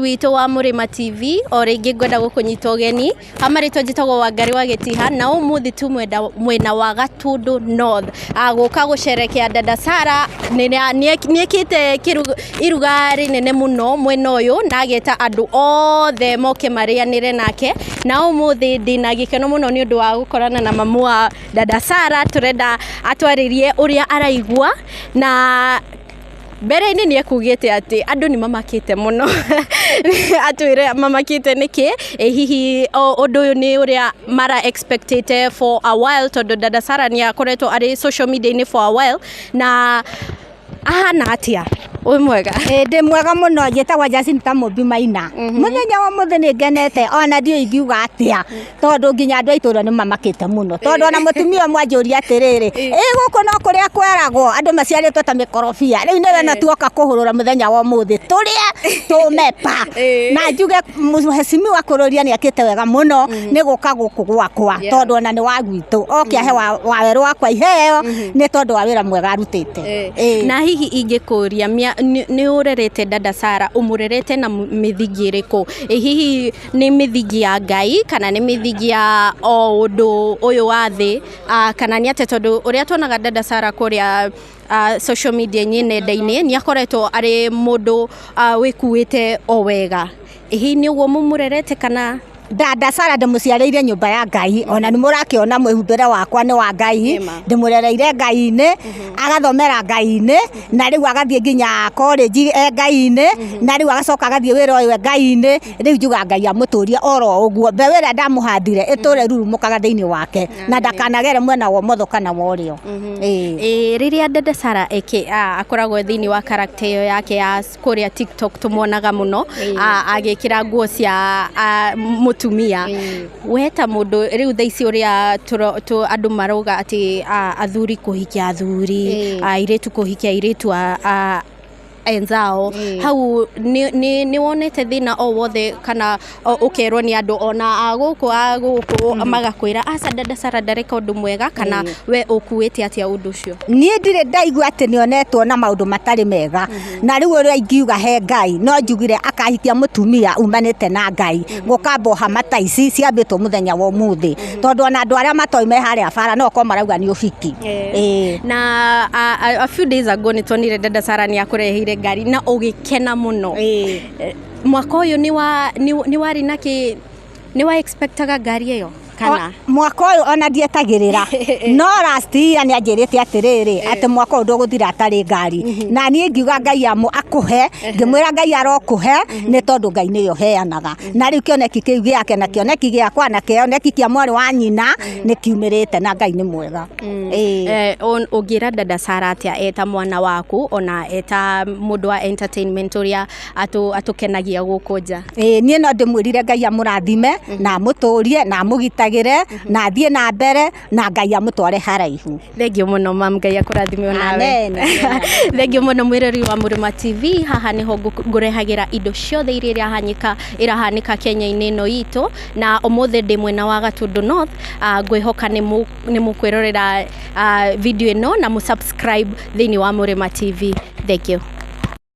Witũ wa Mũrĩma TV o rĩngĩ ngwenda gũkũnyita ũgeni. Hamarĩtwa njĩtagwo Wangari wa Gĩtiha na ũmũthĩ tu mwenda mwena wa Gatundu North. Gũka gũcerekea dada Sarah nĩekĩte iruga rĩnene mũno mwena ũyũ na ageta andũ othe moke marĩanĩre nake. Na ũmũthĩ ndĩna gĩkeno mũno nĩ ũndũ wa gũkorana na mamu wa dada Sarah. Tũrenda atwarĩrie ũrĩa araigua na mbere-inĩ nĩ ekugĩte atĩ andũ nĩ mamakĩte mũno. Atwĩre mamakĩte nĩkĩ, ĩ hihi ũndũ ũyũ nĩ ũrĩa mara expectĩte for a while, tondũ dada Sarah nĩ akoretwo arĩ social media-inĩ for a while, na ahana atĩa? Wĩ mwega? Ĩ, ndĩ mwega mũno. Njĩtagwo Jacinta Mũmbi Maina. Mũthenya wa mũthĩ nĩ ngenete, ona ndiũĩ ingiuga atĩa, tondũ nginya andũ a itũũra nĩ mamakĩte mũno, tondũ ona mũtumia ũmwe anjũria atĩrĩrĩ, ĩ gũkũ no kũrĩa kweragwo andũ maciarĩtwo ta mĩkorobia? Rĩu nĩwe no tuoka kũhũrũra mũthenya wa ũmũthĩ, tũrĩe tũme pa. Na njuge mheshimiwa Kũrũria nĩ akĩte wega mũno nĩ gũka gũkũ gwakwa, tondũ ona nĩ wa gwitũ, oke ahe wawerũ wakwa iheo nĩ tondũ wa wĩra mwega arutĩte. Ĩĩ. Na hihi ingĩkũria, nĩ ũrerete dada Sarah, ũmũrerete na mĩthingi ĩrĩkũ? Ĩ hihi nĩ mĩthingi ya Ngai kana nĩ mĩthingi ya o ũndũ ũyũ wa thĩ, kana nĩ atĩa? Tondũ ũrĩa tuonaga dada Sarah kũrĩa social media-inĩ, nenda-inĩ, nĩ akoretwo arĩ mũndũ wĩkuĩte o wega. Ĩ hihi nĩ ũguo mũmũrerete kana? Dada Sarah ndĩmũciarĩire nyũmba ya Ngai, ona nĩ mũrakĩona mwĩhumbĩre wakwa nĩ wa Ngai. Ndĩmũrereire Ngai-inĩ, agathomera Ngai-inĩ, na rĩu agathiĩ nginya college e Ngai-inĩ, na rĩu agacoka agathiĩ wĩra ũyũ e Ngai-inĩ. Rĩu njuga Ngai amũtũrie oro ũguo, mbeũ ĩrĩa ndamũhandire ĩtũre rurumũkaga thĩinĩ wake na ndakanagere mwena wa ũmotho kana wa ũrĩo. Ĩĩ. Ĩ, rĩrĩa dada Sarah eke akoragwo thĩinĩ wa character ĩyo yake ya kũrĩa TikTok, tũmuonaga mũno agĩkĩra nguo cia mũtumia, we ta mũndũ rĩu thaa ici ũrĩa andũ marauga atĩ athuri kũhikia athuri, airĩtu kũhikia airĩtu enzao, hau nĩ wonete thĩna o wothe kana ũkerwo nĩ andũ ona a gũkũ magakwĩra, "Aca, dada Sarah ndareka ũndũ mwega," kana we ũkuĩte atĩa ũndũ ũcio? Niĩ ndirĩ ndaigua atĩ nĩonetwo na maũndũ matarĩ mega. Na rĩu ũrĩa ingiuga he Ngai, no njugire akahikia mũtumia umanĩte na Ngai, gũkamba hama ta ici ciambĩtwo mũthenya wa ũmũthĩ, tondũ ona andũ arĩa matoĩ me harĩa bara no korwo marauga nĩ ũhiki. Ĩĩ. Na a few days ago nĩ tuonire dada Sarah nĩ akũreheire ngari na ũgĩkena mũno. Mwaka ũyũ nĩ warĩ na kĩ nĩ wa expectaga ngari ĩyo kana? Mwaka ũyũ ona ndietagĩrĩra, no last year nĩ anjĩrĩte atĩrĩrĩ, atĩ mwaka ũyũ ndũgũthira atarĩ ngari, na niĩ ngiuga Ngai amũ akũhe, ngĩmwĩra Ngai arokũhe, nĩ tondũ Ngai nĩwe ũheanaga. Na rĩu kĩoneki kĩu gĩake na kĩoneki gĩakwa na kĩoneki kĩa mwarĩ wa nyina nĩ kiumĩrĩte, na Ngai nĩ mwega. Ĩĩ. Ũngĩra dada Sarah atĩa eta mwana waku, ona eta mũndũ wa entertainment ũrĩa atũkenagia gũkũ nja? Ĩĩ, niĩ no ndĩmwĩrire Ngai amũrathime na amũtũrie na amũgitagĩre na athiĩ na mbere na Ngai amũtware haraihu. Thengiũ mũno mam, Ngai akũrathime onawe. Amen, amen. Thengiũ mũno mwĩrori wa Mũrĩma TV. Haha nĩho ngũrehagĩra indo ciothe iria irahanĩka Kenya-inĩ ĩno itũ, na ũmũthĩ ndĩ mwena wa Gatundu North. Ngwĩhoka nĩ mũkwĩrorera video ĩno na mũsubscribe thĩinĩ wa Mũrĩma TV. Thank you.